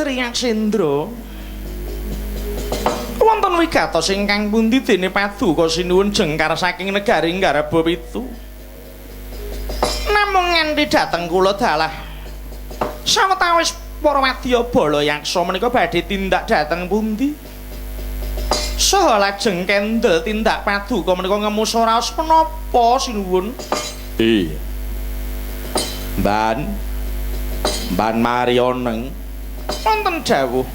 Sri Yaksendra. Wonten wigatos ingkang pundi dene paduka sinuwun jengkar saking negari Garba Pitu. Namung nganti dhateng kula dalah sawetawis para wadya bala yaksa menika badhe tindak dhateng pundi? Saha lajeng kendel tindak paduka menika ngemusa raos menapa sinuwun? Mban Mban Maryoneng wonten dawuh.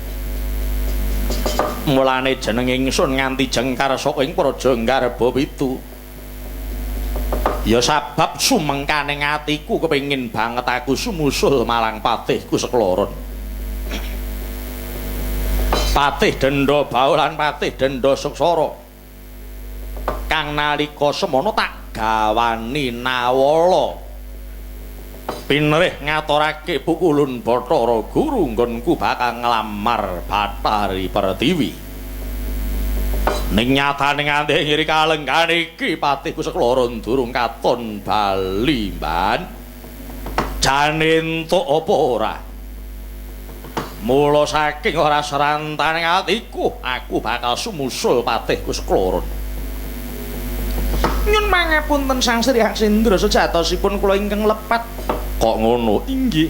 Mulane jeneng ingsun nganti jengkar saka ing Praja Garba Pitu. Ya sabab sumengkaning atiku kepengin banget aku sumusul marang patihku sekloron. Patih Dendha Bau lan Patih Dendha Suksara. Kang nalika semono tak gawani nawala. Pinrih ngaturake pukulun Bathara Guru nggonku bakal nglamar Bathari Pertiwi. Ning nyatane nganti ngiri kalenggan iki patihku sekloron durung katon bali, Mban. Jane entuk apa ora? Mula saking ora serantane atiku, aku bakal sumusul patihku sekloron. Nyun pangapunten Sang Sri Yaksendra, sejatosipun kula ingkang lepat. Kok ngono? Inggih.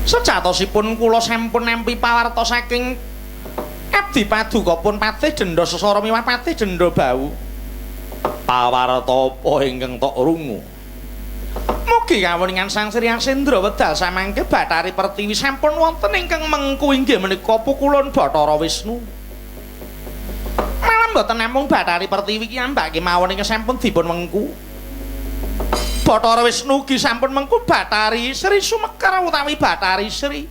Sejatosipun kula sampun nampi pawarta saking abdi paduka pun Patih Dendha Sesara miwah Patih Dendha Bau. Pawarta apa ingkang tok rungu? Mugi kawuningan Sang Sri Yaksendra wedal samangke Bathari Pertiwi sampun wonten ingkang mengku inggih menika pukulun Bathara Wisnu. Malah mboten namung Bathari Pertiwi ki ambake mawon ingkang sampun dipun mengku. Bathara Wisnu ugi sampun mengku Bathari Sri Sumekar utawi Bathari Sri.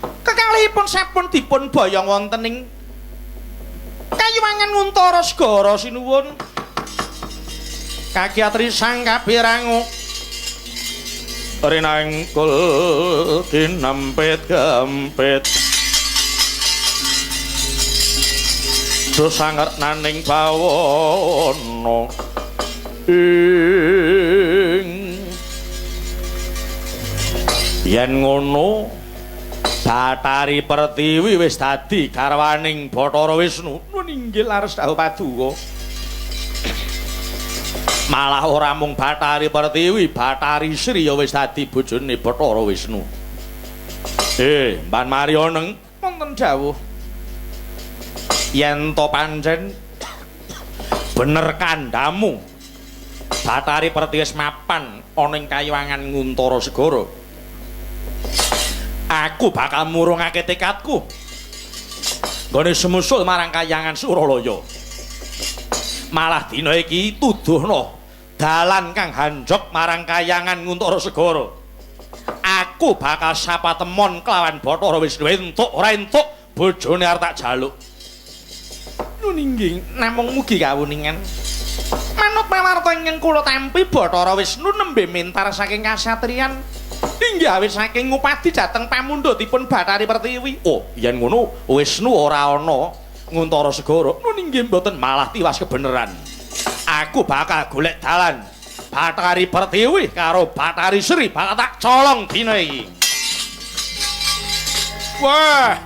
Kekalihipun sampun dipun boyong wonten ing Kayuwangan Nguntara Segara sinuwun. Kakiatri sang kapirangu rinangkul kinempit kempit dosanget naning bawana ing yen ngono Bathari Pertiwi wis dadi garwaning Bathara Wisnu. Nuwun inggih laras dawuh paduka. Malah ora mung Bathari Pertiwi, Bathari Sri ya wis dadi bojone Bathara Wisnu. Mban Maryoneng wonten dawuh. Yen to pancen bener kandhamu, Bathari Pertiwi wis mapan ana ing kayuwangan Nguntara Segara. Aku bakal murungake tekadku nggone sumusul marang kayangan Suralaya. Malah dina iki tuduhno dalan kang hanjok marang kayangan Nguntara Segara. Aku bakal sapa temon kelawan Bathara Wisnu, entuk ora entuk bojone arep tak jaluk. Nun inggih, namung mugi kawuningan. Manut pawarta ingkang kula tampi, Bathara Wisnu nembe mentar saking kasatriyan inggih awit saking ngupadi dhateng pamundhutipun Bathari Pertiwi. Oh, yen ngono Wisnu ora ana Nguntara Segara. Nun inggih mboten, malah tiwas kebeneran. Aku bakal golek dalan Bathari Pertiwi karo Bathari Sri bakal tak colong dina iki. Wah.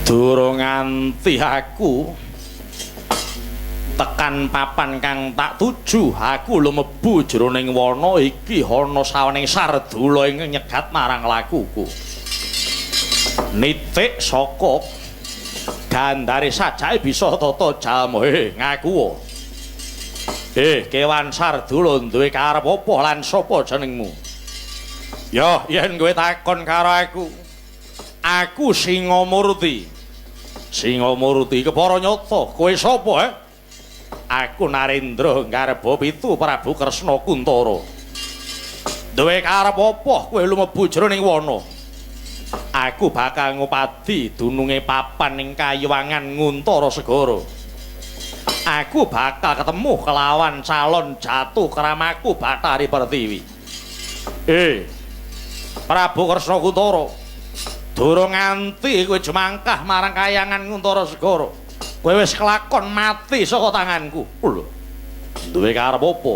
Durung nganti aku tekan papan kang tak tuju, aku lumebu jroning wana iki ana sawening sardula ing nyegat marang lakuku. Nitik saka gandare sajake bisa tata jalma. Ngaku. Kewan sardula duwe karep apa lan sapa jenengmu? Yo, yen kowe takon karo aku. Aku Singamurti. Singamurti kepara nyata. Kowe sapa, he? Aku Narendra Garba Pitu Prabu Kresna Kuntara. Duwe karep apa kowe lumebu jroning wana? Aku bakal ngupadi dununge papan ing Kayuwangan Nguntara Segara. Aku bakal ketemu kelawan calon jatuh kramaku Bathari Pertiwi. Prabu Kresna Kuntara, durung nganti kowe jemangkah marang kayangan Nguntara Segara, kowe wis kelakon mati saka tanganku. Lho, duwe karep apa?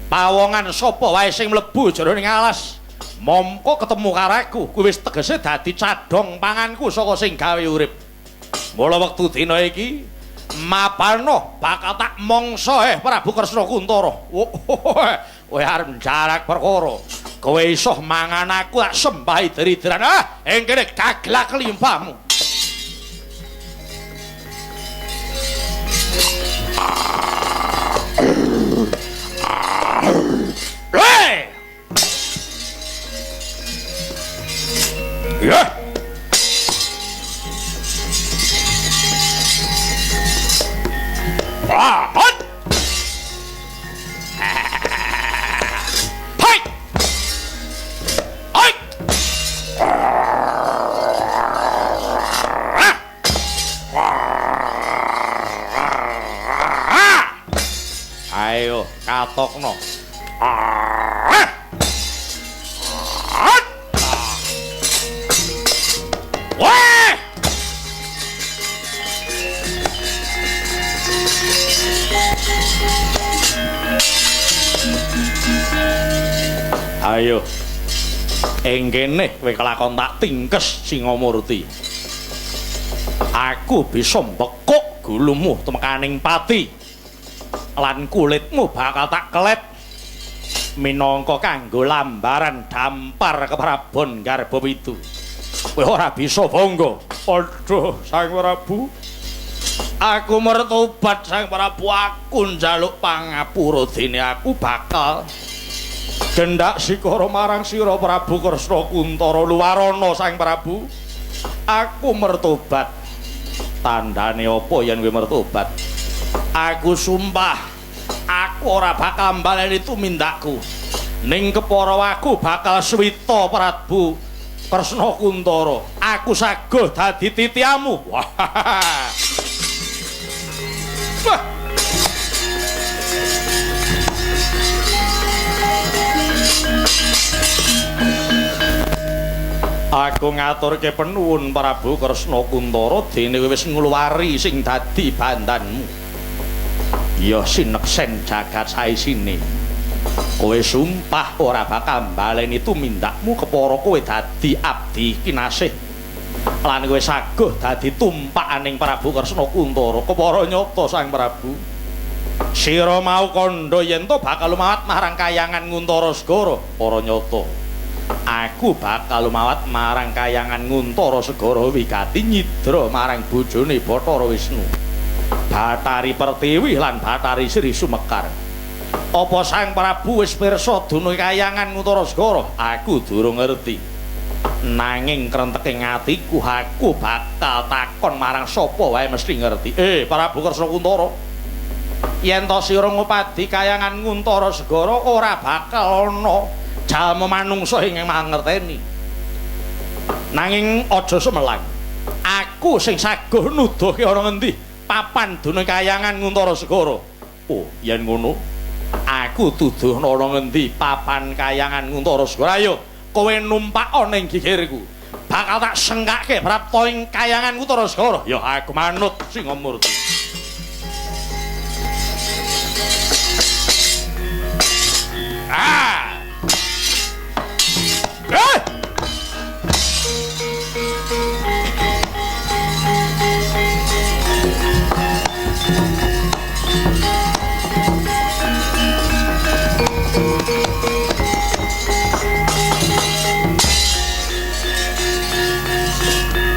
Pawongan sapa wae sing mlebu jroning alas, mongko ketemu karo aku, kowe wis tegese dadi cadhong panganku saka sing gawe urip. Mula wektu dina iki mapano bakal tak mangsa Prabu Kresna Kuntara. Kowe arep njarak perkara. Kowe iso mangan aku tak sembahi derideran. Ah, ing kene gaglak limpamu. Hei! Ya. Ah, hot. Hai. Hai. Ayo katokno. Wah! Ayo. Ing kene kowe kelakon tak tingkes Singamurti. Aku bisa mbekuk gulumu temekaning pati. Lan kulitmu bakal tak kelet minangka kanggo lambaran dampar keprabon Garba Pitu. Kowe ora bisa bangga. Aduh, Sang Prabu. Aku mertobat Sang Prabu, aku njaluk pangapura dene aku bakal gendak sikara marang sira Prabu Kresna Kuntara luwarana Sang Prabu. Aku mertobat. Tandane apa yen kowe mertobat? Aku sumpah, aku ora bakal mbaleni tumindakku. Ning kepara aku bakal swita Prabu Kresna Kuntara. Aku saguh dadi titiamu. Wah. Wah. Aku ngaturke penuwun Prabu Kresna Kuntara dene kowe wis ngluwari sing dadi bandanmu. Ya sineksen jagat saisine. Kowe sumpah ora bakal mbaleni tumindakmu kepara kowe dadi abdi kinasih. Lan kowe saguh dadi tumpakaning Prabu Kresna Kuntara. Kepara nyata Sang Prabu. Sira mau kandha yen to bakal lumawat marang kayangan Nguntara Segara. Para nyata. Aku bakal lumawat marang kayangan Nguntara Segara wigati nyidra marang bojone Bathara Wisnu. Bathari Pertiwi lan Bathari Sri Sumekar. Apa Sang Prabu wis pirsa dununge kayangan Nguntara Segara? Aku durung ngerti. Nanging krenteke atiku aku bakal takon marang sapa wae mesti ngerti. Prabu Kresna Kuntara. Yen to sira ngupadi kayangan Nguntara Segara ora bakal ana jalma manungsa ing mangerteni. Nanging aja semelang. Aku sing saguh nuduhke ana ngendi papan dununge kayangan Nguntara Segara. Oh, yen ngono aku tuduhno ana ngendi papan kayangan Nguntara Segara. Ayo, kowe numpak ana ing gigirku. Bakal tak sengkake prapta ing kayangan Nguntara Segara. Ya aku manut Singamurti. Ah! Eh!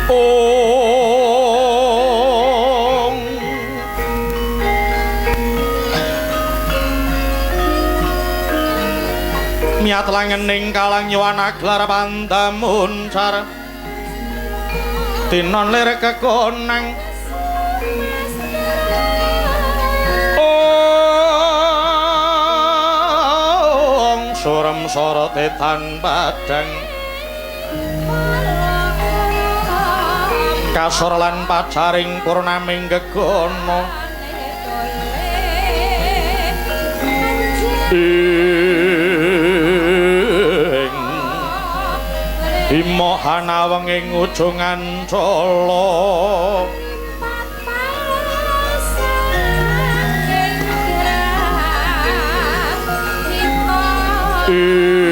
Om. Langening kalang yuwana gelar pandamuncar tinon lir kekonang ong surem sorote tan padang kasor lan pacaring purnaming gegono Imohana wenging ujung ancala ing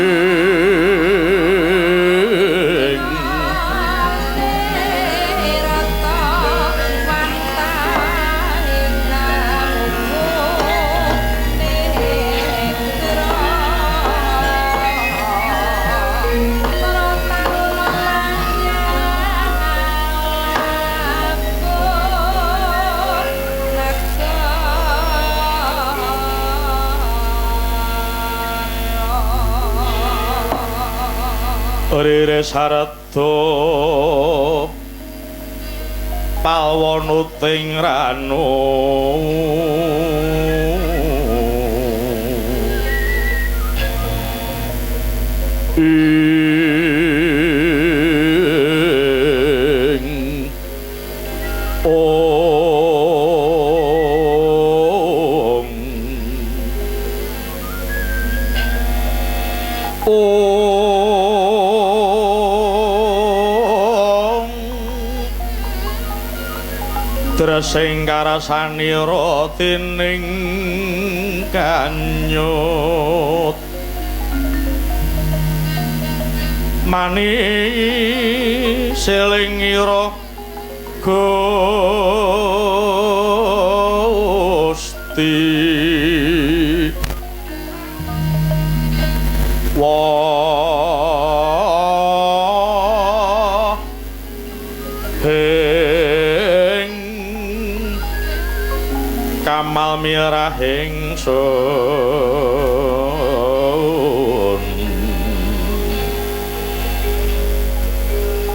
Rire sarada palwanuting ranu ing ong Dresing karasanira tining kanyut mani selingira Gusti wah kamal mirahing sun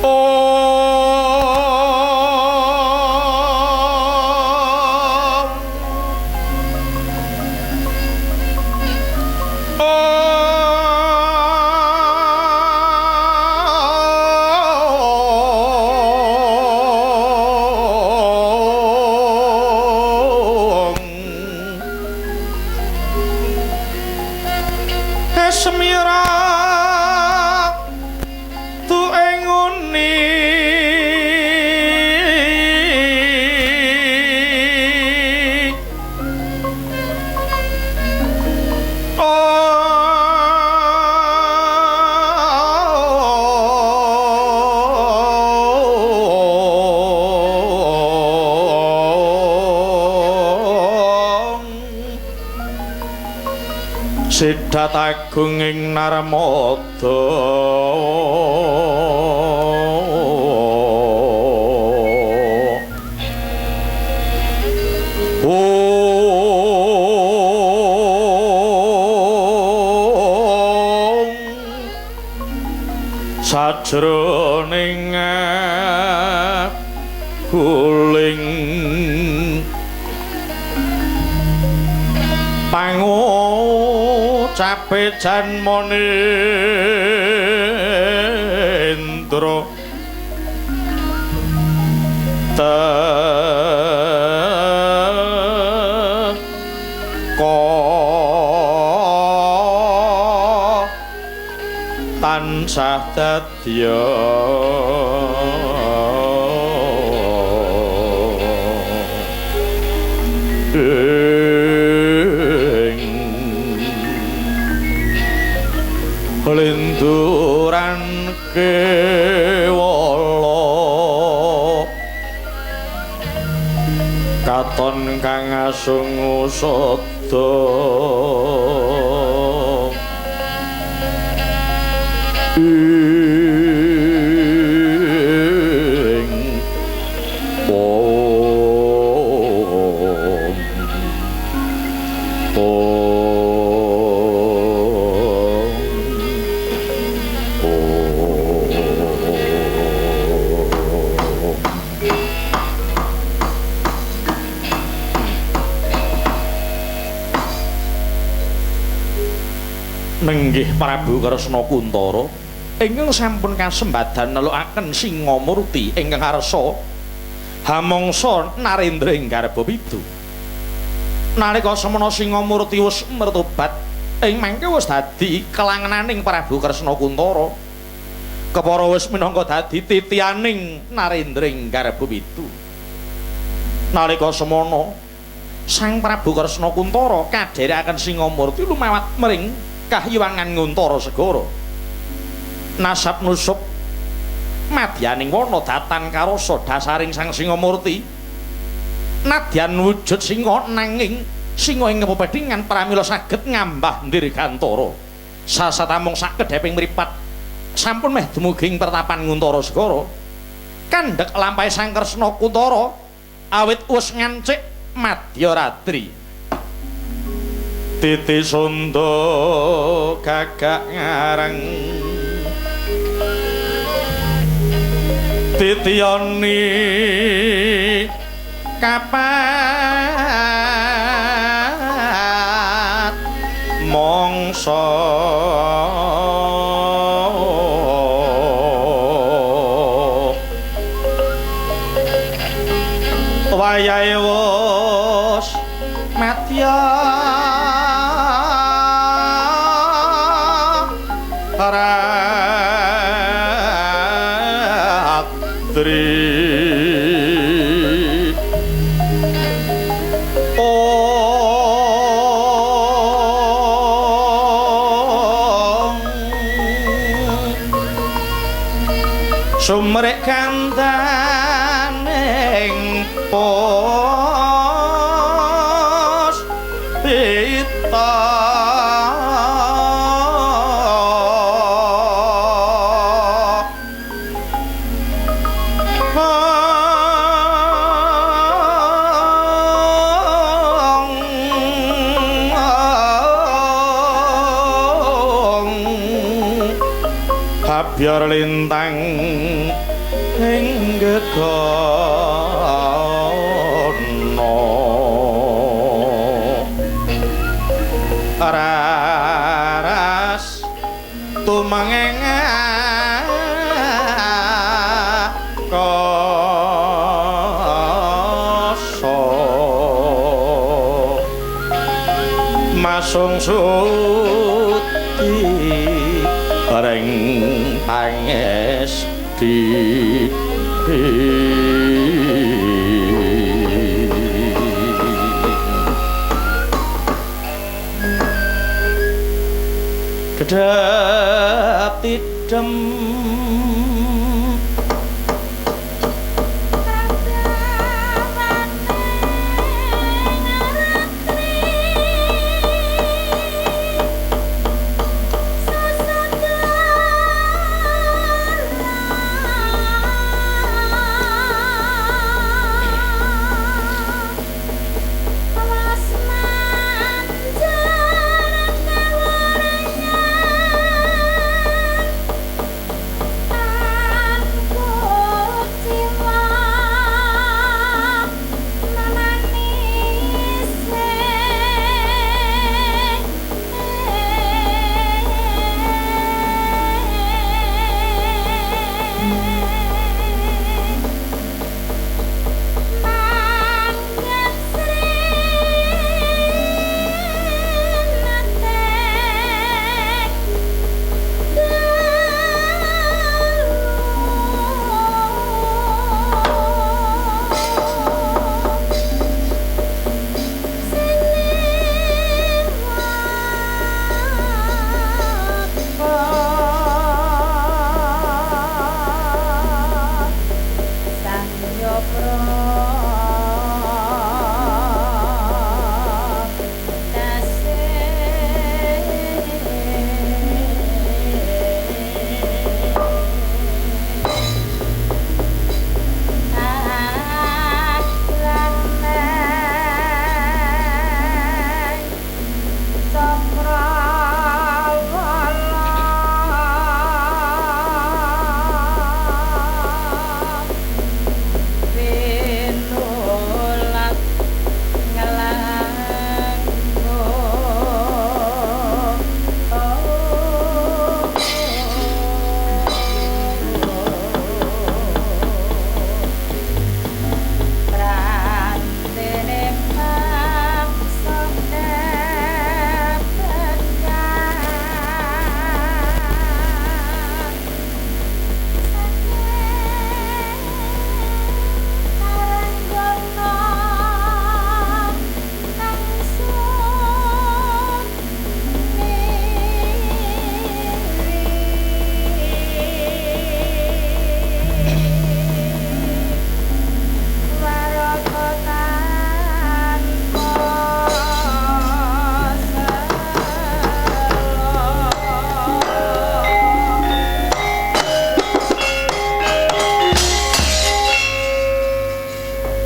om om Semira tu enguni ong Sidat agung ing Narmada Om sajroning guling pangucape janmanendra teka tansah dadya ing linturan kewala katon kang asungu sada ing om om. Nenggih Prabu Kresna Kuntara ingkang sampun kasembadan nelukaken Singamurti ingkang arsa hamangsa narendra ing garba pitu. Nalika semana Singamurti wis mertobat ing mangke wis dadi kelangenaning Prabu Kresna Kuntara. Kepara wis minangka dadi titianing narendra ing garba pitu. Nalika semana Sang Prabu Kresna Kuntara kadherekaken Singamurti lumawat mring kahyangan Nguntara Segara. Nasab nusup madyaning wana datan karasa dasaring Sang Singamurti. Nadyan wujud singa nanging singa ing pepedhingan pramila saged ngambah dirgantara. Sasatamung sakedheping mripat sampun meh dumugi ing pertapan Nguntara Segara. Kandhek lampahe Sang Kresna Kuntara awit wis ngancik madyaratri. Titi sunda gagak ngareng titiyani kapat mangsa wayahe wis madya ratri. Om sumrek kandaning pos pita biar lintang ing gegana raras tumengeng kasa masung suti reng pangesti. Kedhep tidem Manjar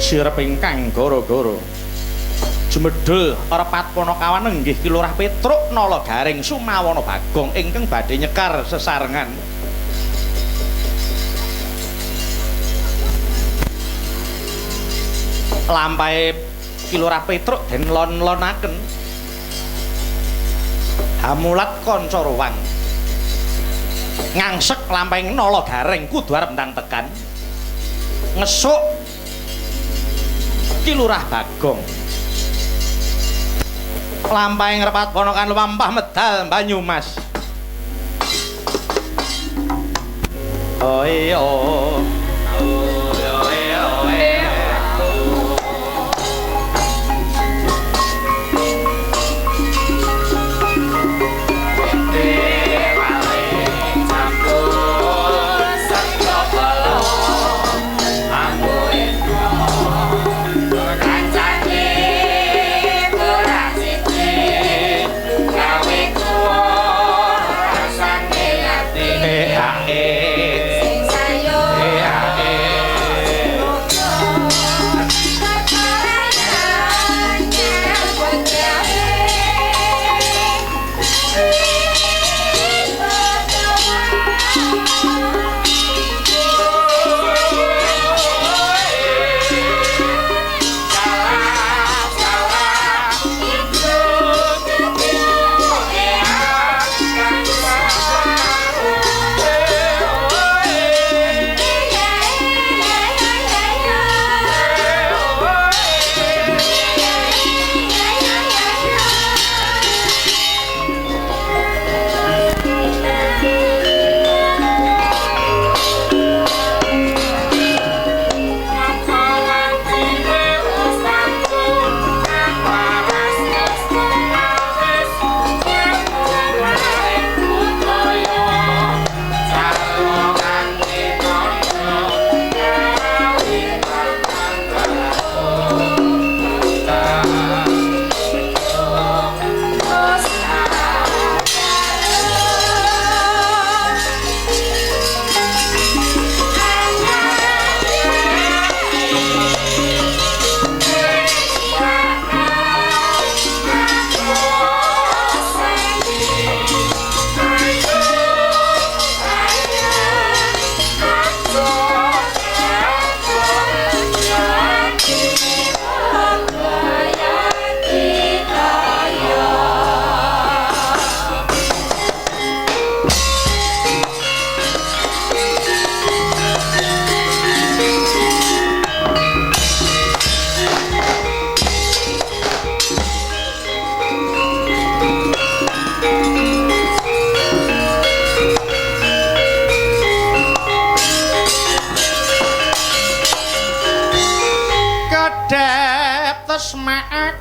Sirep ingkang gara-gara. Jumedhul repat Panakawan nenggih Ki Lurah Petruk Nala Gareng Sumawana Bagong ingkang badhe nyekar sesarengan. Lampahe Ki Lurah Petruk den lon-lonaken. Hamulat kanca ruwang. Ngangsek lampahing Nala Gareng kudu arep ndang tekan. Ngesuk Ki Lurah Bagong. Lampahing repat ponokan lumampah medal Banyumas. Oi oh.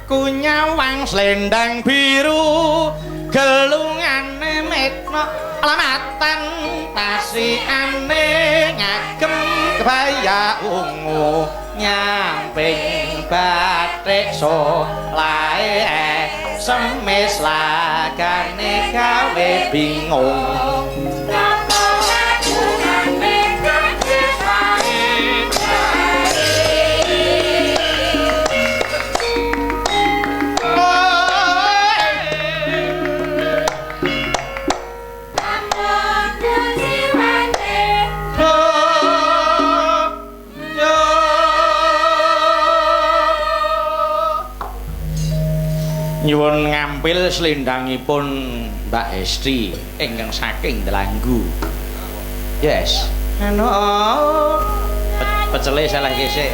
Aku nyawang slendang biru gelungane metno lamatan tasiane ngagem kebaya ungu nyamping batik solae semis lagane gawe bingung. Nyuwun ngampil slendangipun Mbak Hesti ingkang saking Delanggu. Yes. Anu pecele salah gesek.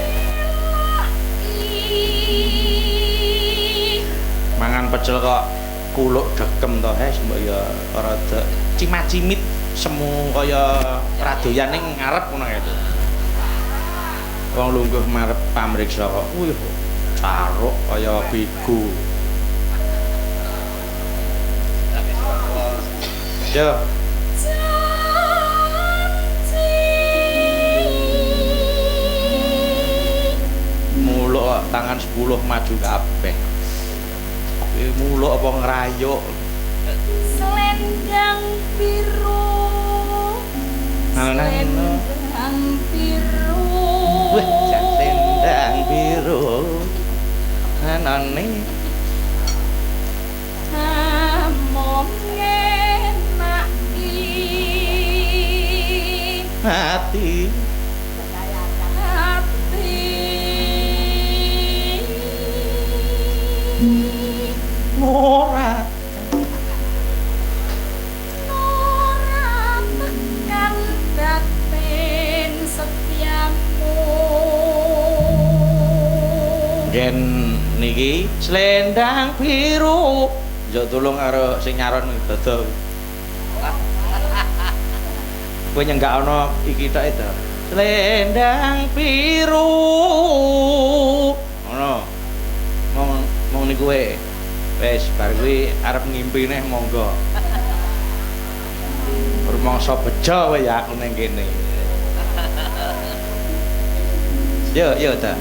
Mangan pecel kok kuluk dekem to, Hes, mbok ya rada cimat-cimit semu kaya radoyan ning ngarep ngono kae to. Wong lungguh marep pamriksa kok, wih, caruk kaya bigu. Yo. Muluk tangan 10 maju kabeh. Muluk apa ngrayuk? Selendang biru. Selendang biru. Wah, selendang biru. Anane Among ngenaki ati ati ora ora tekan batin setiamu. Yen niki selendang biru njuk tulung karo sing nyaron dodo. Kowe nyenggak ana iki tok itu. Selendang biru. Ngono. Mong mong niku wae. Wis bar kuwi arep ngimpi neh monggo. Rumangsa bejo kowe ya aku ning kene. Yo yo ta.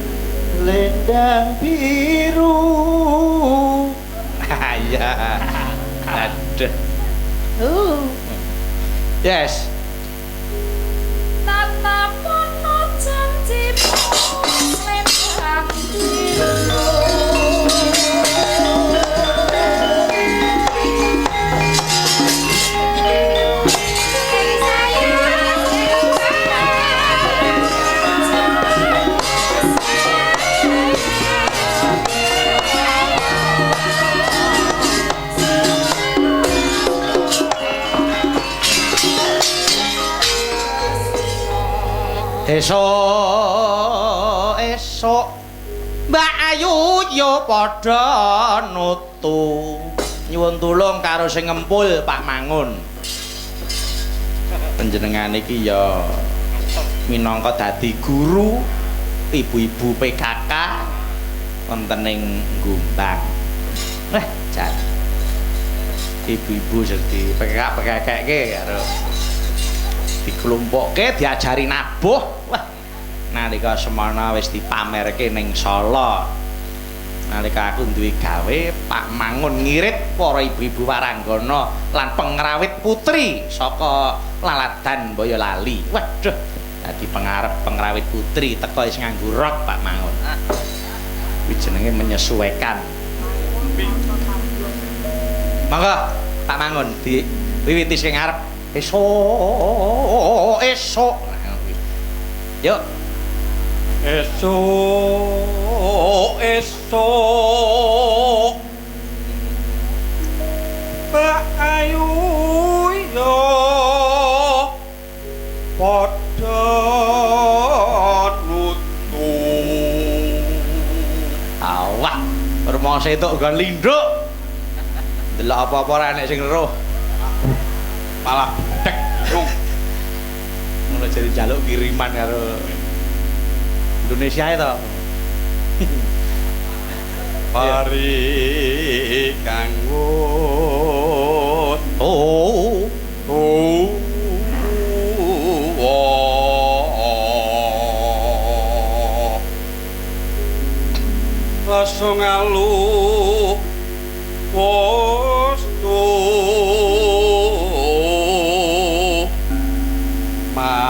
Selendang biru. Ya. Aduh. Yes. Tatapono janjimu selendang biru. Esuk esuk Mbak Ayu yo padha nutu. Nyuwun tulung karo sing ngempul Pak Mangun. Panjenengan iki ya minangka dadi guru ibu-ibu PKK wonten ing Gombang. Jan. Ibu-ibu jadi PKK-PKK karo dikelompokke diajari nabuh. Wah, nalika semana wis dipamerke ning Solo. Nalika aku duwe gawe, Pak Mangun ngirit para ibu-ibu waranggana lan pengrawit putri saka Laladan Boyolali. Waduh, dadi pengarep pengrawit putri teko wis nganggo rok Pak Mangun. Kuwi jenenge menyesuaikan. Monggo Pak Mangun diwiwiti sing ngarep. Esuk esuk. Yuk. Esuk esuk Mbak Ayu yo padha nutu. Awah, rumangsa entuk nggon lindhuk. Delok apa-apa ora enek sing weruh. Malah dek nung. Ngono jadi njaluk kiriman karo Indonesia itu. Pari kang wut. Oh. Oh. Rasa ngalu wastu mawe.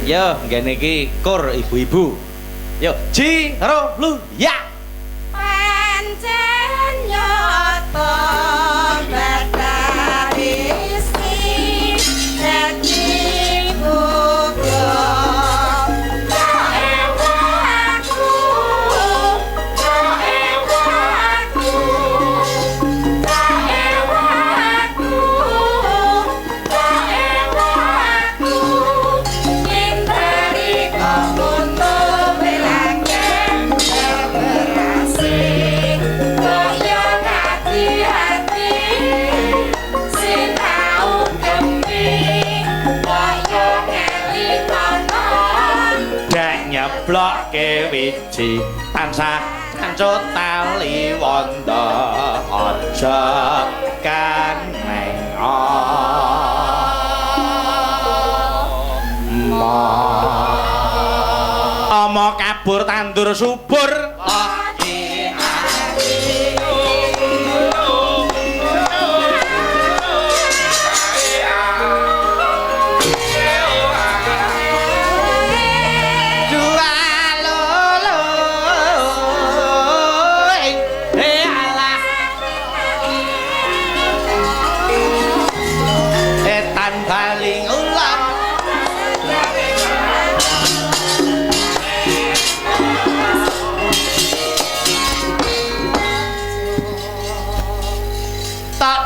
Yo, ngene iki kur ibu-ibu. Yo, ji ro lu ya. Pancen nyata batarisi dadi goblok. Ewaku, ewaku, ewaku, ewaku, nginteri komono belake berase kaya hati-hati sinau gemi kaya ngelikono. Dek nyeblokke wiji tansah kancut tali wanda aja kaneng ama kabur tandur subur.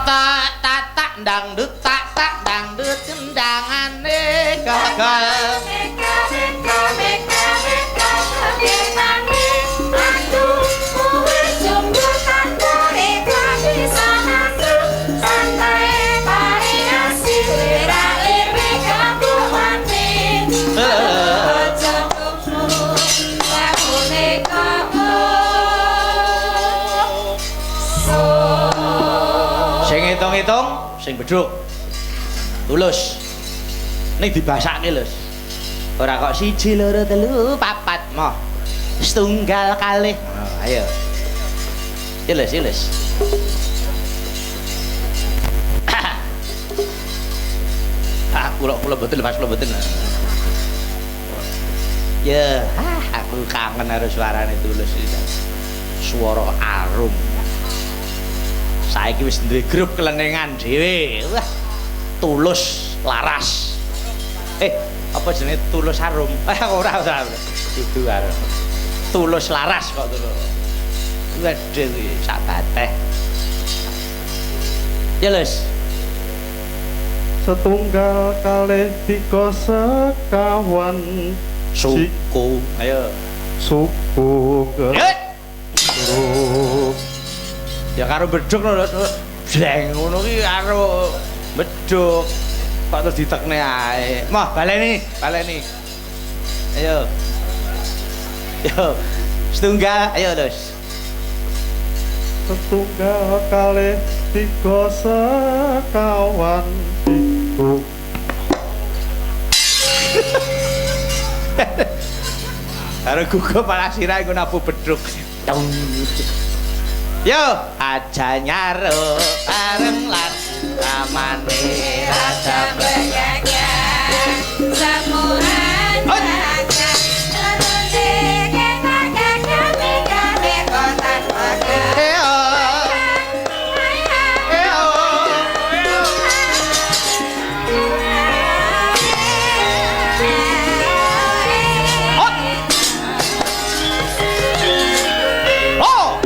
Tak tak dangdut tak tak dangdut kendangane gagal. Meka meka meka meka kepane aku wis jumbo tanpa reka bisa ngaku santai variasi ra ere kabuane aja kupu lakune Sing ngitung-ngitung, sing bedhug. Tulus. Ning dibasake, Lus. Ora kok 1 2 3 4 moh. Setunggal kalih. Oh, ayo. Ya, Lus, ya, Lus. Ah, kula mboten, Mas, kula mboten. Ya, aku kangen karo suarane Tulus iki. Suara arum. Saiki wis duwe grup kelenengan dhewe. Wah, Tulus Laras. Apa jenenge Tulus Arum? Ora ora. Kudu arum. Tulus Laras kok tulus. Waduh, sak bateh. Ya, Lus. Setunggal kalih tiga sekawan Suku. Ayo. Suku Eh. Ya karo bedhug lho, Lus. Jeng ngono ki karo bedhug. Kok terus ditekne ae. Moh, baleni, baleni. Ayo. Yo. Setunggal, ayo, Lus. Setunggal kalih tiga sekawan pitu. Karo gugup malah sirah iku nabu bedhug. Tung. Yo, aja nyaro bareng lan ramane raja Begagah semuanya Oh!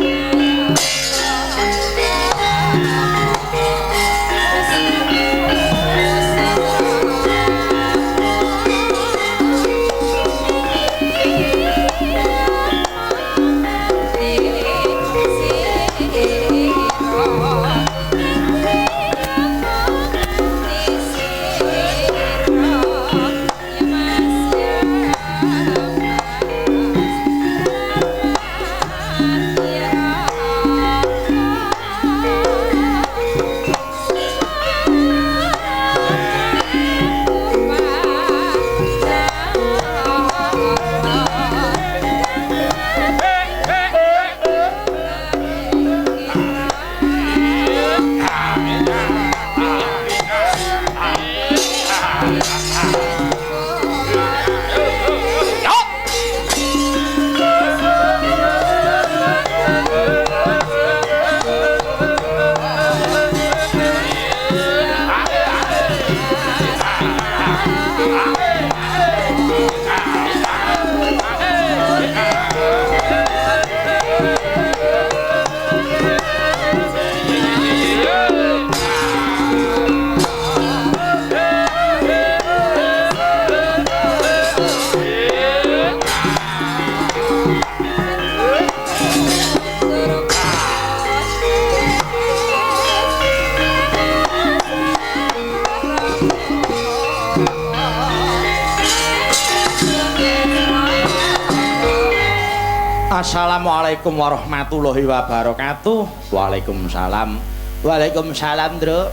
Assalamualaikum warahmatullahi wabarakatuh. Waalaikumsalam. Waalaikumsalam, Ndruk.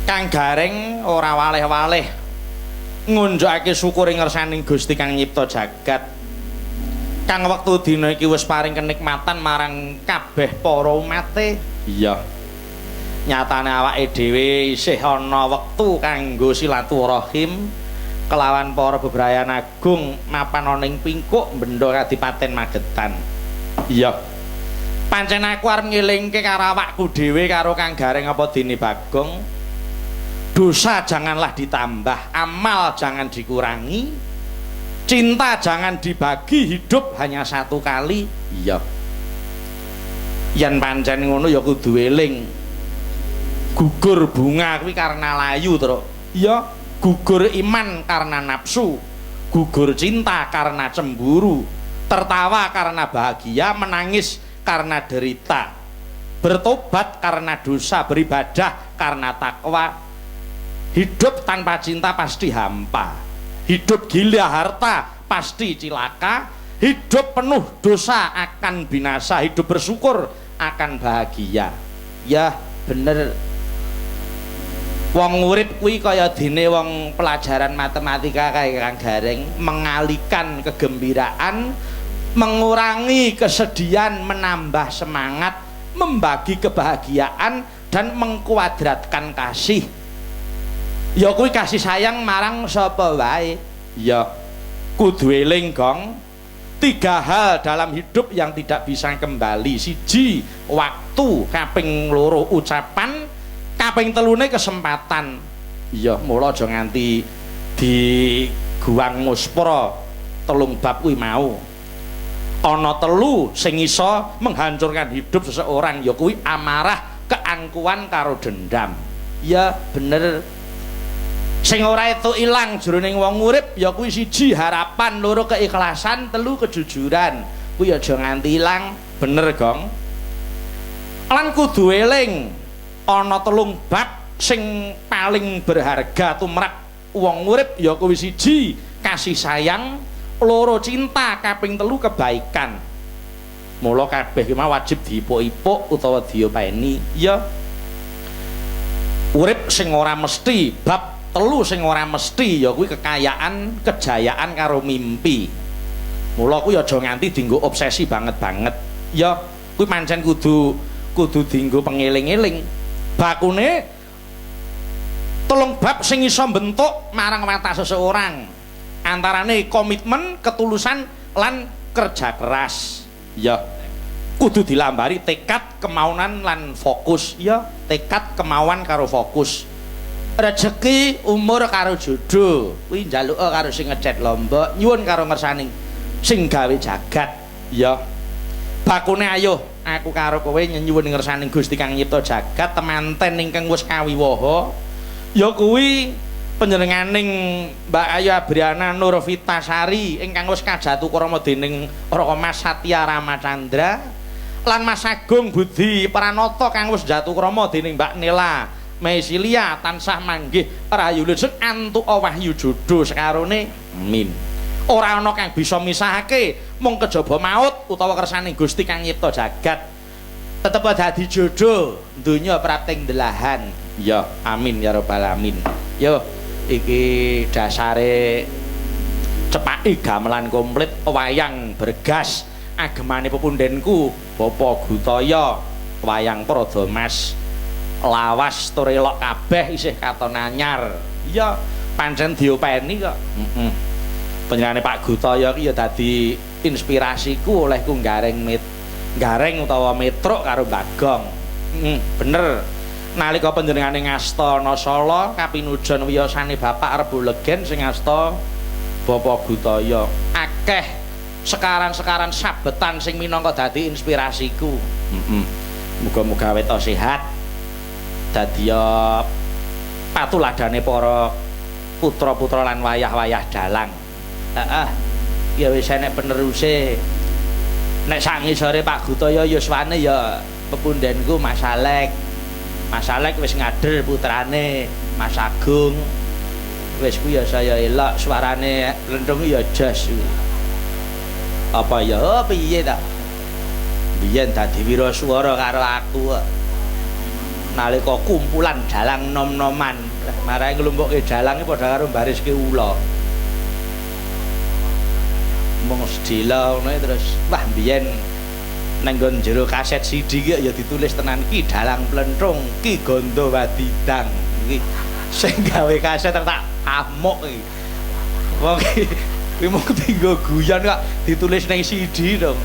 Kang Gareng ora waleh-waleh ngunjukake syukur ing ngersaning Gusti kang nyipta jagat. Kang wektu dina iki wis paring kenikmatan marang kabeh para umate. Iya. Nyatane awake dhewe isih ana wektu kanggo silaturahim kelawan para bebrayan agung mapan ana ing Pingkuk Bendha Kadipaten Magetan. Iya. Pancen aku arep ngelingke karo awakku dhewe karo Kang Gareng apa dene Bagong. Dosa janganlah ditambah, amal jangan dikurangi, cinta jangan dibagi, hidup hanya satu kali. Iya. Yen pancen ngono ya kudu eling. Gugur bunga kuwi karena layu, Truk. Iya, gugur iman karena nafsu, gugur cinta karena cemburu, tertawa karena bahagia, menangis karena derita, bertobat karena dosa, beribadah karena takwa. Hidup tanpa cinta pasti hampa, hidup gila harta pasti cilaka, hidup penuh dosa akan binasa, hidup bersyukur akan bahagia. Ya bener. Wong urip kuwi kaya dene wong pelajaran matematika kae Kang Gareng, mengalihkan kegembiraan, mengurangi kesedihan, menambah semangat, membagi kebahagiaan dan mengkuadratkan kasih. Ya kuwi kasih sayang marang sapa wae. Ya kudu eling, Gong. Tiga hal dalam hidup yang tidak bisa kembali. Siji, waktu, kaping loro ucapan, kaping telune kesempatan. Iya, mula aja nganti diguang muspra telung bab kuwi mau. Ana telu sing iso menghancurkan hidup seseorang, ya kuwi amarah, keangkuhan karo dendam. Ya bener. Sing ora itu ilang jroning wong urip ya kuwi siji harapan, loro keikhlasan, telu kejujuran. Kuwi aja nganti ilang. Bener, Gong. Lan kudu eling ana telung bab sing paling berharga tumrap wong urip, ya kuwi siji kasih sayang, loro cinta, kaping telu kebaikan. Mula kabeh ki mau wajib diipuk-ipuk utawa diopeni. Ya urip sing ora mesti, bab telu sing ora mesti ya kuwi kekayaan, kejayaan karo mimpi. Mula kuwi aja nganti dienggo obsesi banget-banget. Ya kuwi pancen kudu dienggo pengeling-eling. Bakune telung bab sing iso mbentuk marang watak seseorang, antarane komitmen, ketulusan lan kerja keras. Ya kudu dilambari tekad, kemauan lan fokus. Ya tekad, kemauan karo fokus. Rezeki, umur karo jodoh kuwi njaluka karo sing ngecet lombok, nyuwun karo ngersani sing gawe jagat. Ya bakune ayo aku karo kowe nyuwun ngersani Gusti kang nyipta jagat, temanten ingkang wis kawiwaha ya kuwi panjenenganing Mbak Ayu Abriana Nurvita Sari ingkang wis kajatukrama dening Raka Mas Satya Ramachandra lan Mas Agung Budi Pranoto kang wis jatukrama dening Mbak Nela Meisilia tansah manggih rahayu lujeng antuka wahyu jodoh sekarone. Amin. Ora ana kang bisa misahake mung kejaba maut utawa kersane Gusti kang nyipta jagat. Tetep dadi jodoh donya prapting delahan. Ya amin ya rabbal alamin. Yo iki dasare cepaki gamelan komplit wayang bergas agemane pepundenku Bapak Gutaya wayang Prada Mas lawas tur elok kabeh isih katon anyar. Iya pancen diopeni kok. Heeh. Panjenengane Pak Gutaya ki ya dadi inspirasiku olehku gareng gareng utawa metruk karo Bagong. Heeh, bener. Nalika panjenengane ngasta Nasala kapinujon wiyosane Bapak Rebo Legen sing ngasta Bapak Gutaya. Akeh sekaran-sekaran sabetan sing minangka dadi inspirasiku. Heeh. Muga-muga awet sehat. Dadi ya patuladane para putra-putra lan wayah-wayah dalang. Heeh. Ya wis enek peneruse. Nek sak ngisore Pak Gutaya yuswane ya pepundenku Mas Alek. Mas Alek wis ngader putrane Mas Agung. Wis kuwi ya saya elok suarane plenthung ya jos kuwi. Apa ya oh, piye ta? Biyen dadi wiraswara karo aku kok. Nalika kumpulan dalang nom-noman, marang nglumpukke dalang iki padha karo bariske ula. Mung sedhela ngono terus wah biyen nang nggon jero kaset CD ki ya ditulis tenan ki dalang plenthung, ki Gondo Wadidang. Iki sing gawe kaset tak amuk iki. Wong iki mung dienggo guyon kok ditulis ning CD dong.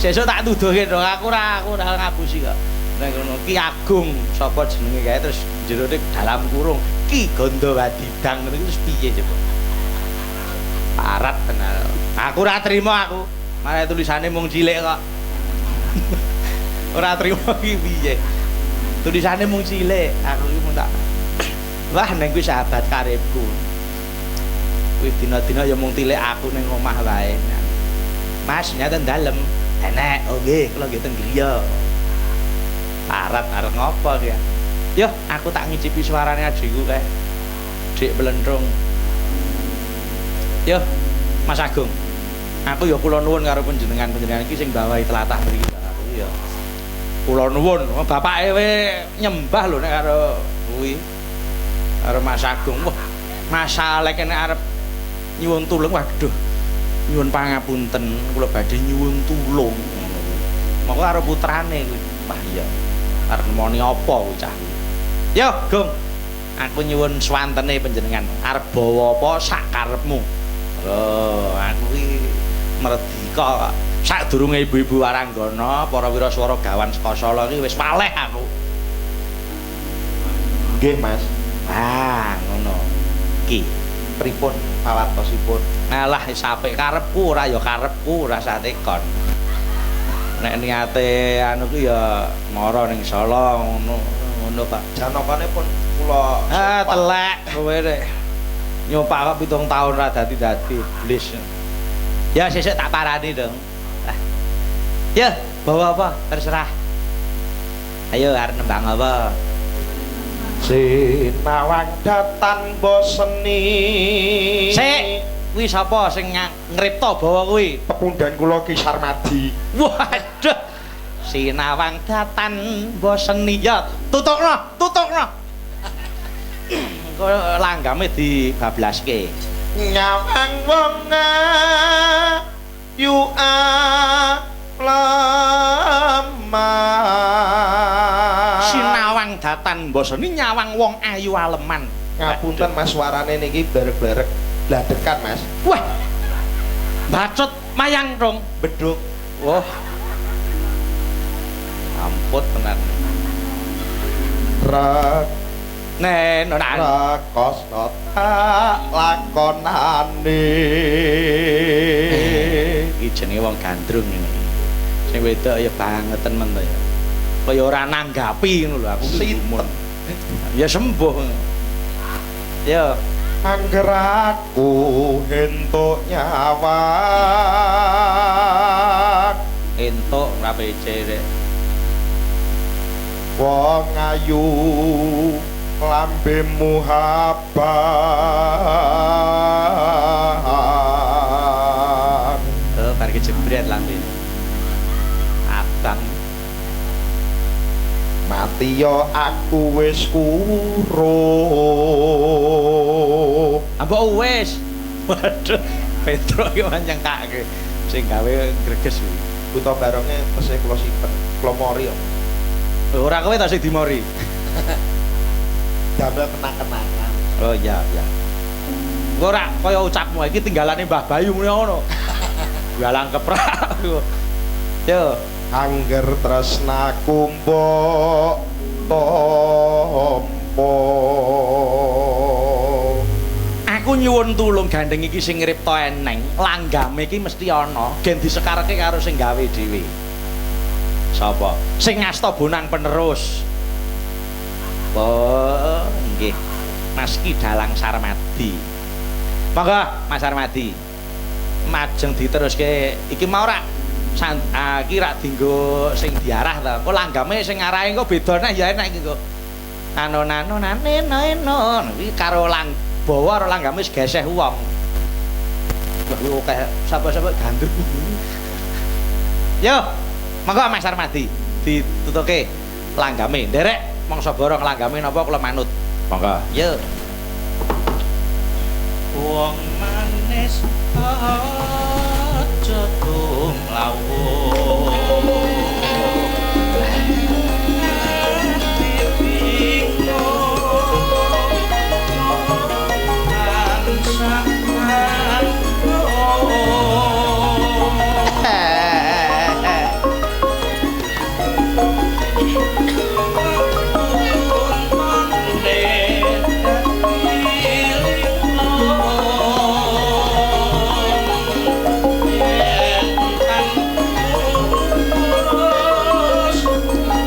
Sesuk tak tuduhke dong, aku ora ngapusi kok. Nek ngono Ki Agung sapa jenenge kae terus jerone dalam kurung Ki Gondo Wadidang ngono terus piye coba. Parat tenan. Aku ora trimo aku. Malah tulisane mung cilik kok. Ora trimo iki piye. Tulisane mung cilik, aku iki mung tak wah neng kuwi sahabat karibku. Kuwi dina-dina ya mung tilik aku ning omah wae. Mas, nyata dalem. Enek, oh nggih, kula nggih teng griya. Arep arep ngopo ya? Yo, aku tak ngicipi suarane adikku kae. Dik Blentrung. Yo, Mas Agung. Aku ya kula nuwun karo panjenengan-panjenengan iki sing bawahi tlatah mriki aku ya. Kula nuwun, bapake we nyembah lho nek karo kuwi. Karo Mas Agung. Wah, Mas Alek nek arep nyuwun tulung, waduh. Nyuwun pangapunten, kula badhe nyuwun tulung. Moko karo putrane kuwi. Wah iya. Arep nemoni apa kuwi cah kuwi. Yo, Gung. Aku nyuwun swantene panjenengan. Arep bawa apa sak karepmu. Lho, aku iki merdika kok. Sadurunge ibu-ibu waranggana, para wiraswara gawan saka Solo iki wis waleh aku. Nggih, Mas. Ah, ngono. Ki, pripun pawartosipun? Alah wis apik karepku ora ya karepku ora satekon. Nek niate anu ku ya mara ning Solo ngono, ngono Pak. Janakane pun kula ah telek kowe rek. Nyopak kok 7 tahun ra dadi-dadi iblis. Ya sesuk tak parani dong. Ah. Ya, bawa apa? Terserah. Ayo arep nembang apa? Sinawang datan boseni. Sik, kuwi sapa sing ngripta bawa kuwi? Pepundhen kula Ki Sarmadi. Waduh. Sinawang datan boseni. Ya, tutukno, tutukno. Engko langgame dibablaske. Nyawang wong ayu lemah. Sinawang datan boseni nyawang wong ayu aleman. Ngapunten Mas, suarane niki blerek-blerek bladekan Mas. Wah. Bacot mayang dong, beduk. Wah. Ampun tenan. Rek nen ora rekoso tak lakonane. Iki jenenge wong gandrung ngene iki. Sing wedok ya bangeten men to ya. Kaya ora nanggapi ngono lho aku gumun. Ya sembuh. Ya angger aku entuk nyawang. Entuk ora pece rek. Wong ayu lambemu habang. Oh, bar kejebret lambene. Abang. Mati yo aku wis kuro. Ambok wis. Waduh, Petro iki nyengkake sing gawe greges kuwi. Buta baronge tesih kula simpen, kula mori kok. Ora kowe ta sing dimori. Damel kenang-kenangan. Oh iya, iya. Engko ora kaya ucapmu iki tinggalane Mbah Bayu muni ngono. Galang keprak. Yo, angger tresnaku mbok tampa. Aku nyuwun tulung gandeng iki sing ngripta eneng, langgame iki mesti ana, gen disekarke karo sing gawe dhewe. Sapa? Sing ngasta bonang penerus. Oh, nggih. Mas Ki Dalang Sarmadi. Monggo Mas Sarmadi. Majeng diteruske iki mau rak iki rak dienggo sing diarah ta. Engko langgame sing ngarahe engko beda neh ya enak iki engko. Anu nanu nane no iki karo lang bawa karo langgame wis geseh wong. Wah akeh sapa-sapa gandrung. Yo, monggo Mas Sarmadi ditutuke langgame. Nderek mangsa borong langgame napa kula manut. Monggo. Yo. Wong manis aja tumlawuh.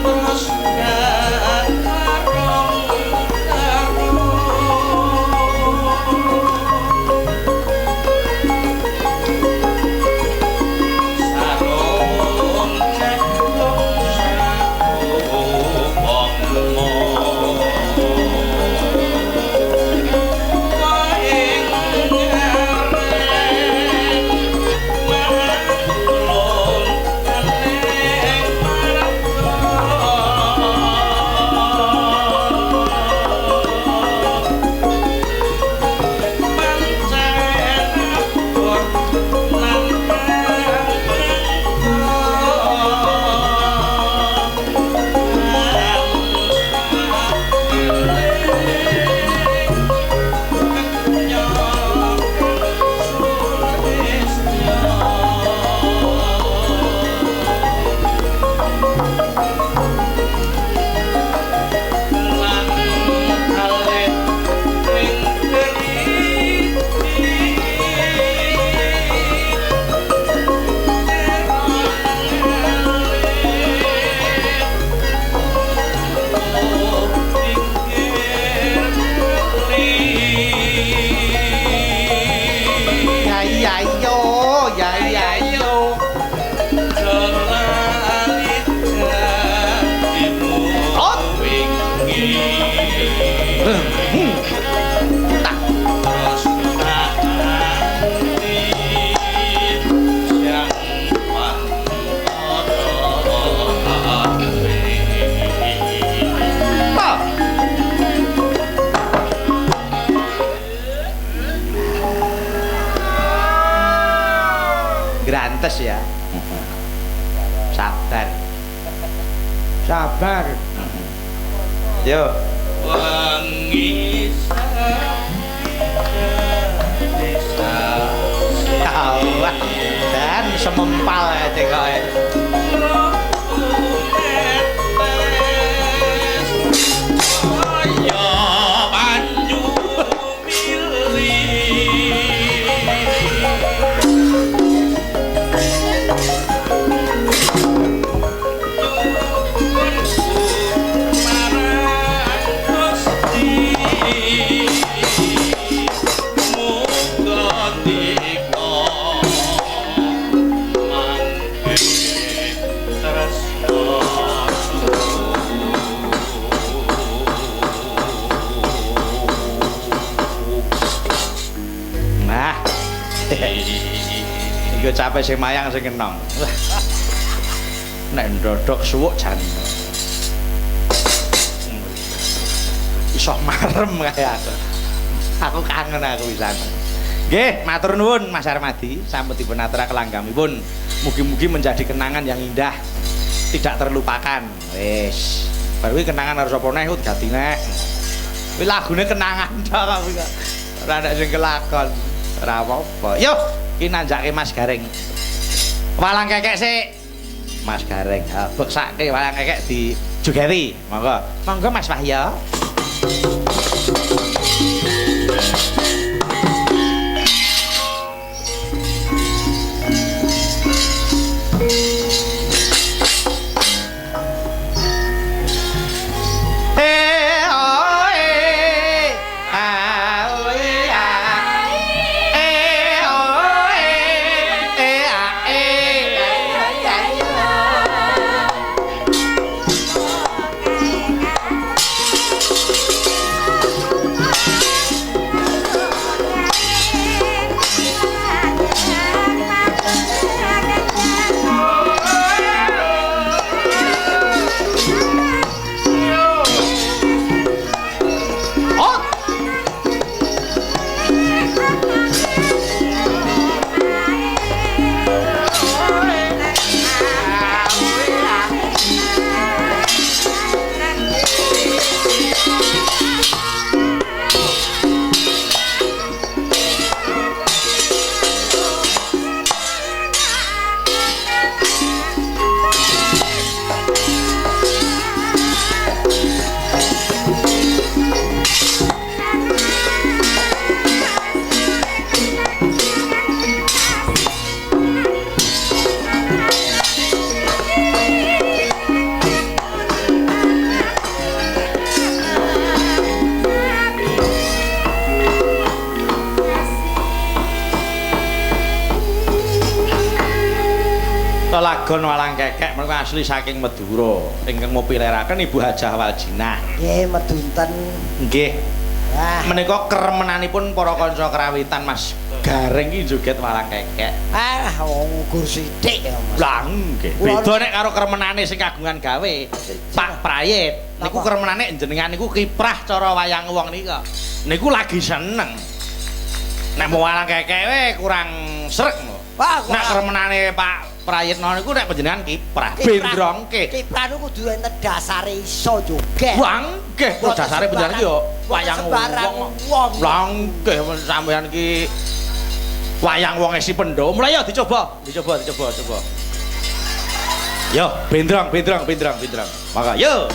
Terus Pantes ya. Sabar. Sabar. Yo. Wengi desa. Allah. Dan semempal ya cekoke. Kaya banyu mili. Marang Gusti muga dika mangke tresna. Nah. Iku capek sing mayang sing kenong. Nek ndodok suwuk jan. Iso marem kaya aku. Aku kangen aku pisan. Nggih, matur nuwun Mas Armadi, sampun dipun aturaken langgamipun. Mugi-mugi menjadi kenangan yang indah, tidak terlupakan. Wis, baru kuwi kenangan harus apa neh ku digati nek. Kuwi lagune kenangan tok kok kuwi kok. Ora ana sing kelakon. Ora apa-apa. Yo, ki nanjake Mas Gareng. Walang kekek sik. Mas Gareng, ha beksake walang kekek dijogeti. Monggo. Monggo Mas Wahyo. Eh, oh, eh, ah, oh, eh, ah. Eh, oh, eh, eh, ah, eh, ah, ah, ah. Oh, lelagon walang kekek menika asli saking Madura ingkang mupileraken Ibu Hajah Waljinah. Nggih, medunten. Nggih. Wah. Menika kremenanipun para kanca krawitan Mas Gareng iki joget walang kekek. Ah, wong ukur sithik ya, Mas. Lah nggih. Beda nek karo kremenane sing kagungan gawe Pak Prayit. Niku kremenane jenengan niku kiprah cara wayang wong nika. Niku lagi seneng. Nek mau walang kekek we kurang srek. Wah, Nek kremenane Pak Prayitno niku nek panjenengan kiprah bendrongke. Kiprah niku kudu enten dasare iso joget. Wah nggih, kok dasare panjenengan iki yo wayang wong. Lah nggih sampeyan iki wayang wong esi Pandhawa. Mulai yo dicoba, dicoba, dicoba, coba. Yo, bendrong, bendrong, bendrong, bendrong. Maka yo.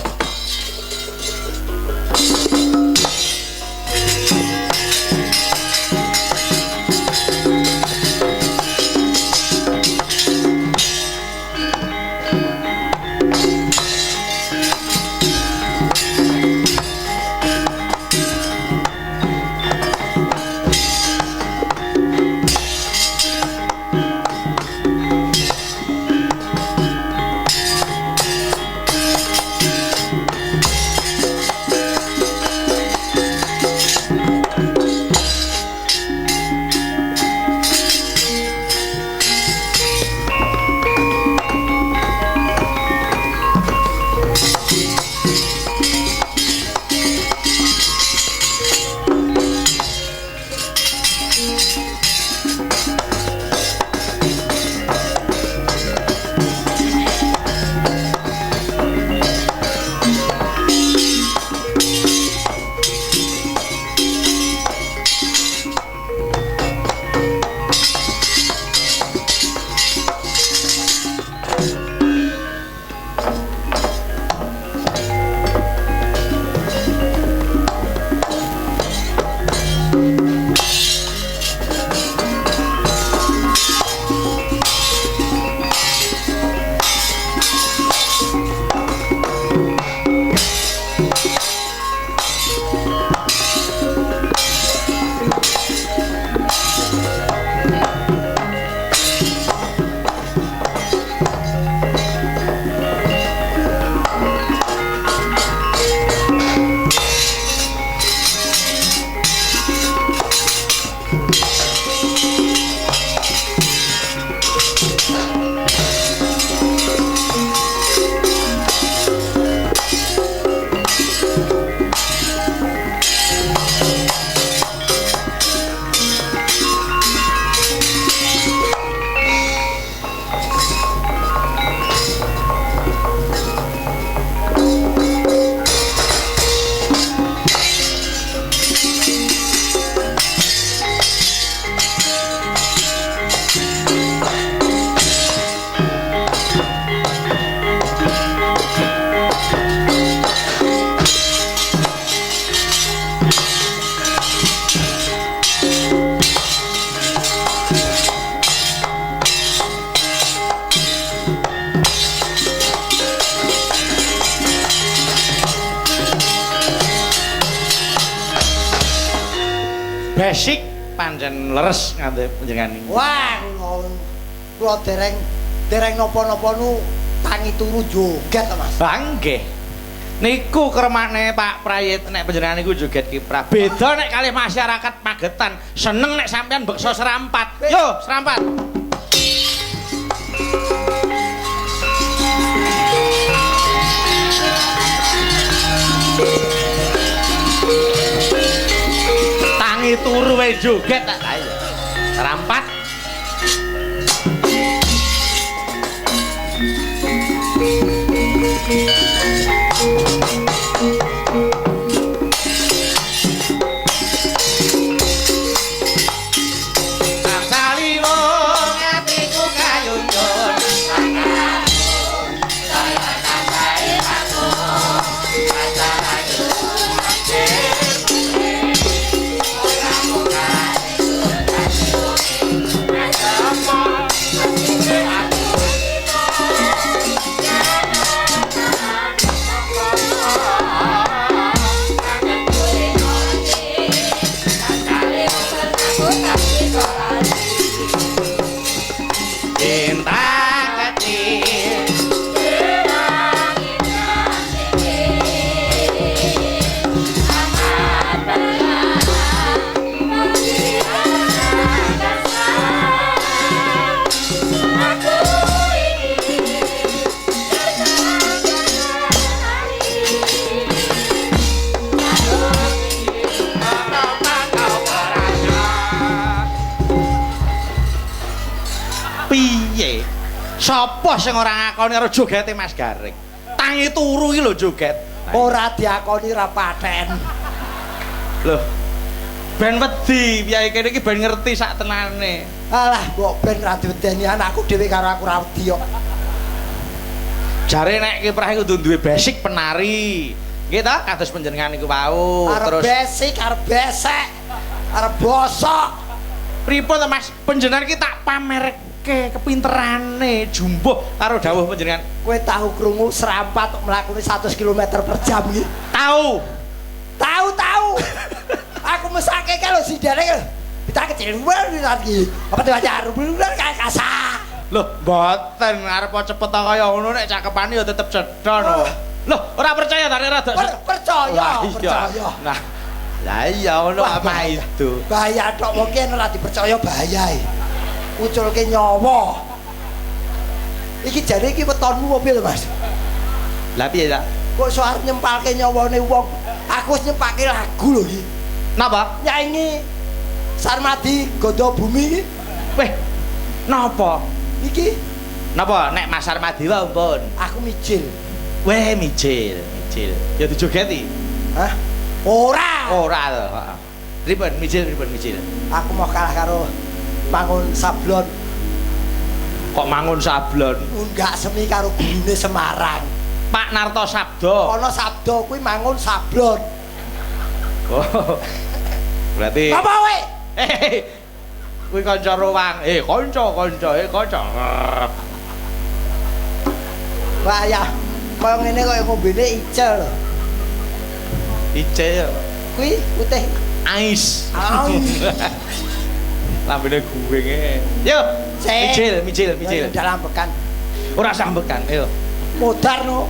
Basic pancen leres nganti panjenengan niku. Wah, kula dereng napa-napa nu tangi turu joget to, Mas. Lah nggih. Niku kremane Pak Prayit nek panjenengan niku joget kiprah. Beda nek kalih masyarakat Magetan, seneng nek sampean beksa serampat. Yo, serampat. Tangi turu wae joget tak. Lah iya. Serampat. Saliwung atiku kayunyun. Cinta kecil. Piye? Sapa sing ora ngakoni karo jogete Mas Gareng? Tangi turu iki lho joget. Ora diakoni ra paten. Lho. Ben wedi piye kene iki ben ngerti sak tenane. Alah, mbok ben ra diwedeni anakku dhewe karo aku ra wedi kok. Jare nek kiprah iku kudu duwe basic penari. Nggih ta? Kados panjenengan niku wau. Arep Terus basic, arep besek, arep bosok. pripun to Mas? Panjenengan iki tak pamerke kepinterane jumbuh karo dawuh panjenengan. Kowe tahu krungu serampat mlakune 100 km per jam iki? Tahu. Tahu tahu. Aku mesake kalau sidane lho. Kita kecil banget lagi. Apa diwajar bener kayak kasar. Loh, mboten arep cepet kaya ngono nek cakepane ya tetep cetha no. Loh, ora percaya ta nek rada Percaya, Lah, iya. percaya. Nah, lah iya ngono Wah, apa bahaya. itu. Bahaya tok wong ki ora dipercaya bahaya. Uculke nyawa. Iki jare iki wetonmu apa piye lho, Mas? Lah piye ta? Kok iso arep nyempalke nyawane wong? Aku wis nyempake lagu lho iki. Napa? Nyaingi Sarmadi Gondo Bumi iki. Weh, napa? Iki Napa nek Mas Sarmadi wae ampun. aku mijil. Weh, mijil, mijil. Ya dijogeti. Hah? Ora. Ora to, heeh. Pripun mijil, pripun mijil? Aku mau kalah karo Mangun Sablon. Kok Mangun Sablon? Unggak semi karo gurune Semarang. Pak Narto Sabdo. Ana Sabdo kuwi Mangun Sablon. Oh. Berarti Apa kowe? Eh, kuwi kanca ruwang. Eh, kanca, kanca, eh kanca. Wah ya, kaya ngene kaya ngombene icel lho. Icel. Kuwi putih. Ais. Ais. Lambene guwinge. Yo, Sik. mijil, mijil, mijil. Dalam bekan. Ora usah ambekan, ayo. Modar no.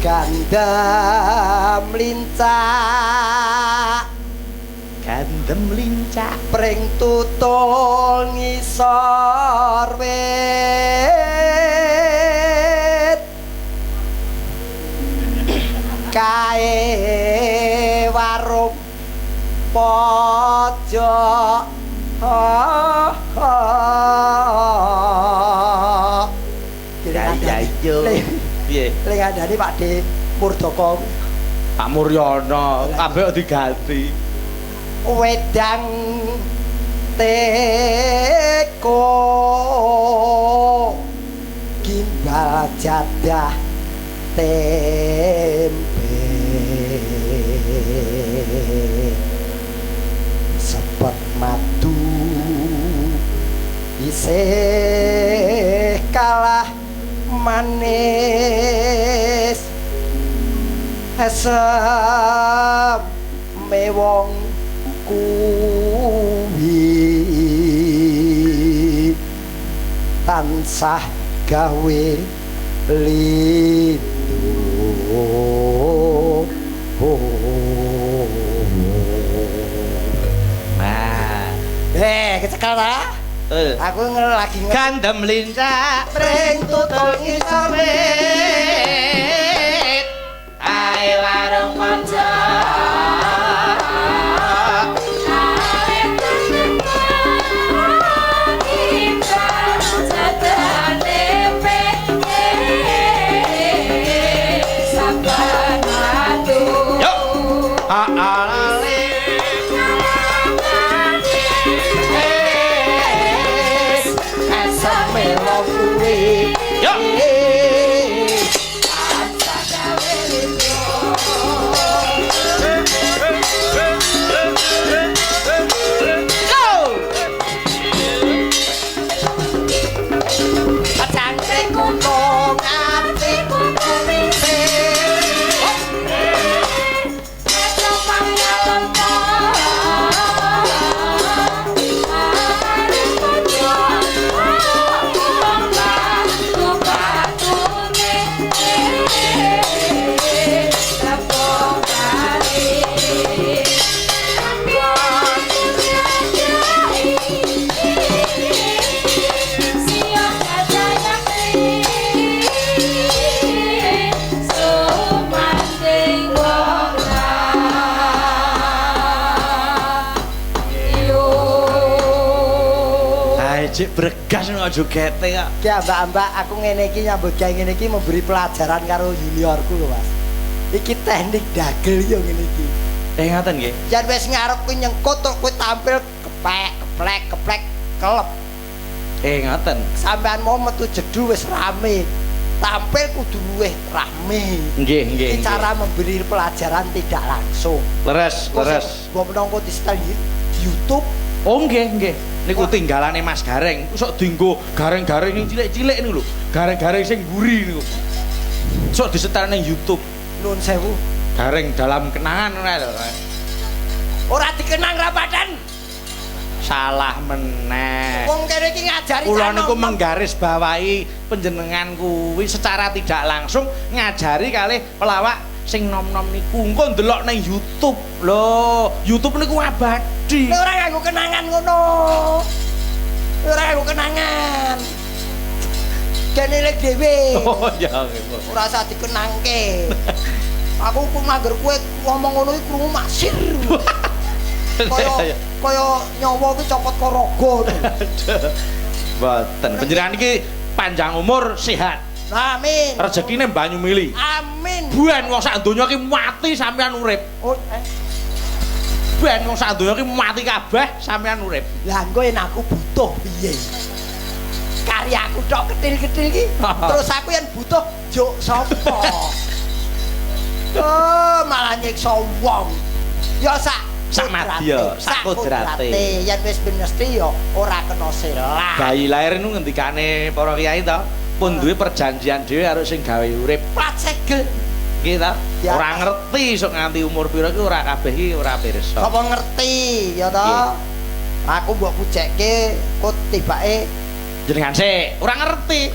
Gandam lincah, Gandem lincah. pring tutul ngisor wit. Kae warung pojok. Ya ya yo. Piye? Lek ngandani Pak De Murdoko. Pak Muryono, kabeh kok diganti. Wedang teko gimbal jadah tempe sepet madu isih kalah manis esem Eseme wong kuwi tansah gawe lindu. Nah, kecekel ta? Betul. Aku lagi gandem lincah pring tutul ngisor wit. Ae warung pojok. Yo. Yo. Cik bregas kok jogete kok. Ki ambak-ambak aku ngene iki nyambut gawe ngene iki memberi pelajaran karo juniorku lho, Mas. Iki teknik dagel yo ngene iki. Ngaten nggih. Yen wis ngarep kuwi nyengkut tok kuwi tampil kepek, keplek, keplek, kelep. Ngaten. Sampean mau metu jedu wis rame. Tampil kudu luwih rame. Nggih, nggih. Iki cara memberi pelajaran tidak langsung. Leres, leres. Mbok menangko di setel di YouTube. Oh nggih, nggih. Niku tinggalane Mas Gareng. Sok dienggo gareng-gareng sing cilik-cilik niku lho. Gareng-gareng sing mburi niku. Sok disetel ning YouTube. Nuwun sewu. Gareng dalam kenangan ngono lho. Ora dikenang rapadan. Salah meneh. Wong kene iki ngajari kula niku menggarisbawahi panjenengan kuwi secara tidak langsung ngajari kalih pelawak sing nom-nom niku. Engko ndelok ning YouTube. Lho, YouTube niku abadi. Nek ora nganggo kenangan ngono. Ora nganggo kenangan. Kene lek dhewe. Oh ya. Ora usah dikenangke. Aku ku mangger kowe ngomong ngono iki krungu maksir. Kaya kaya nyawa ki copot karo raga. Mboten. Panjenengan iki panjang umur, sehat. Amin. Rezekine banyu mili. Amin. Ben wong sak donya ki mati sampean urip. Oh, Ben wong sak donya ki mati kabeh sampean urip. Lah engko yen aku butuh piye? Karyaku tok ketil-ketil ki. Terus aku yen butuh juk sapa? Oh, malah nyiksa wong. Ya sak madya, sak kodrate. Yen wis mesti ya ora kena selah. Bayi lahir niku ngendikane para kiai to, pun duwe perjanjian dhewe karo sing gawe urip. Plat segel. Nggih ta? Ora ngerti sok nganti umur pira ki ora kabeh ki ora pirsa. Sapa ngerti ya ta? Aku mbok pujekke kok tibake jenengan sik ora ngerti.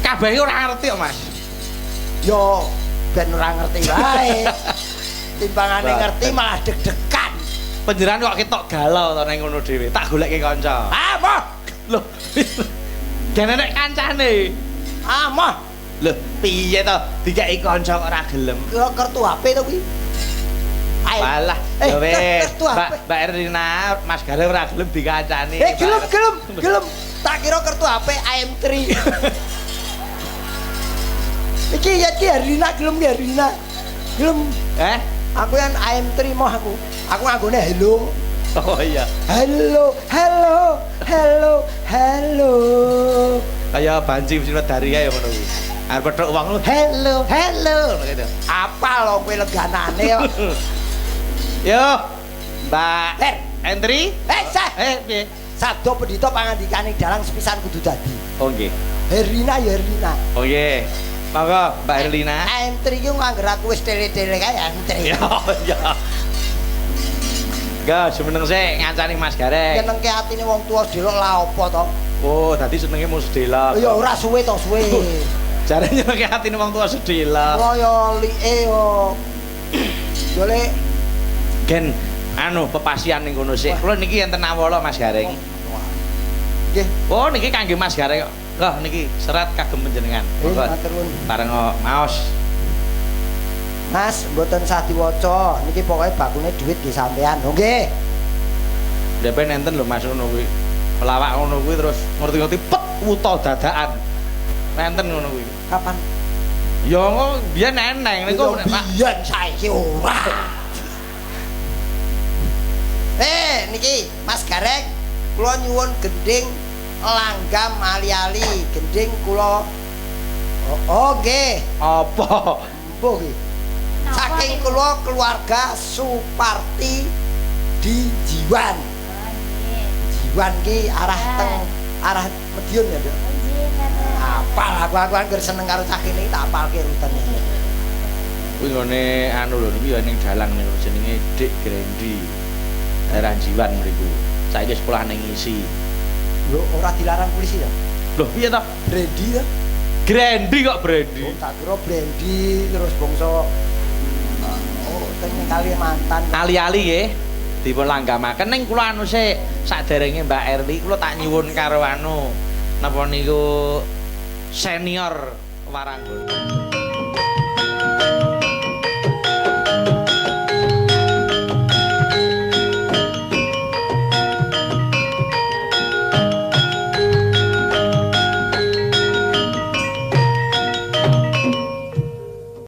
Kabeh ki ora ngerti kok, Mas. Yo ben ora ngerti wae. Timbangane ngerti malah deg-degan. Panjenengan kok ketok galau to nang ngono dhewe. Tak golekke kanca. Ah, moh. Lho. Gene nek kancane. Ah, moh. Lho, piye to dikeki kanca kok ora gelem? Kira kertu HP to kuwi. Walah, ya wis. Mbak Erlina, Mas Gareng ora gelem dikancani. Gelem, gelem, gelem. Tak kira kertu HP AM3. Iki ya iki Erlina gelem ki Erlina. Gelem. Eh? Aku yang AM3 moh aku. Aku nganggone hello. Oh iya. Halo, halo, halo, halo. Kaya banci mesti dari ya ngono kuwi. Arep petuk wong lu hello, hello gitu. Apa lho kowe leganane kok. Yo, Mbak Entri. Eh, sah. Piye? Sabdo pendhita pangandikane dalang sepisan kudu dadi. Oh nggih. Herlina ya Herlina. Oh nggih. Monggo Mbak Herlina. AM3 ki ngangger aku wis tele-tele kae AM3. Ya, ya. Enggak, jumeneng sik ngancani Mas Gareng. Nyenengke atine wong tuwa sedelok lah apa to? Oh, dadi senenge mung sedelok. Ya ora suwe to, suwe. Jare nyenengke atine wong tuwa sedelok. Kula ya like yo. Yo lek Gen anu pepasian ning kono sik. Kula niki enten awala Mas Gareng. Nggih. Oh, niki kangge Mas Gareng kok. Loh niki serat kagem panjenengan. Monggo. Matur nuwun. Bareng maos. Mas, mboten sah diwaca. Niki pokoke bakune dhuwit nggih sampean. Lho nggih. Ndepen enten lho Mas ngono kuwi. Pelawak ngono kuwi terus ngerti-ngerti pet wuta dadakan. Enten ngono kuwi. Kapan? Ya ngono biyen eneng niku Ya biyen saiki ora. Niki Mas Gareng, kula nyuwun gending langgam ali-ali, gending kula. Oh, nggih. Apa? Mbuh iki. Saking kula keluarga Suparti di Jiwan. Jiwan ki arah teng arah Madiun ya, Nduk. Apal aku angger seneng karo cah kene tak apalke rutene. Kuwi nggone anu lho niku ya ning dalang niku jenenge Dik Grendi. Daerah Jiwan mriku. Saiki sekolah ning Ngisi. Lho ora dilarang polisi ya? Lho piye to? Brandy to? Grendi kok Brandy. Oh, tak kira brandy terus bangsa oh teng Kalimantan. Ali-ali nggih dipun langgamaken ning kula anu sik saderenge Mbak Erli kula tak nyuwun karo anu napa niku senior Waranggono.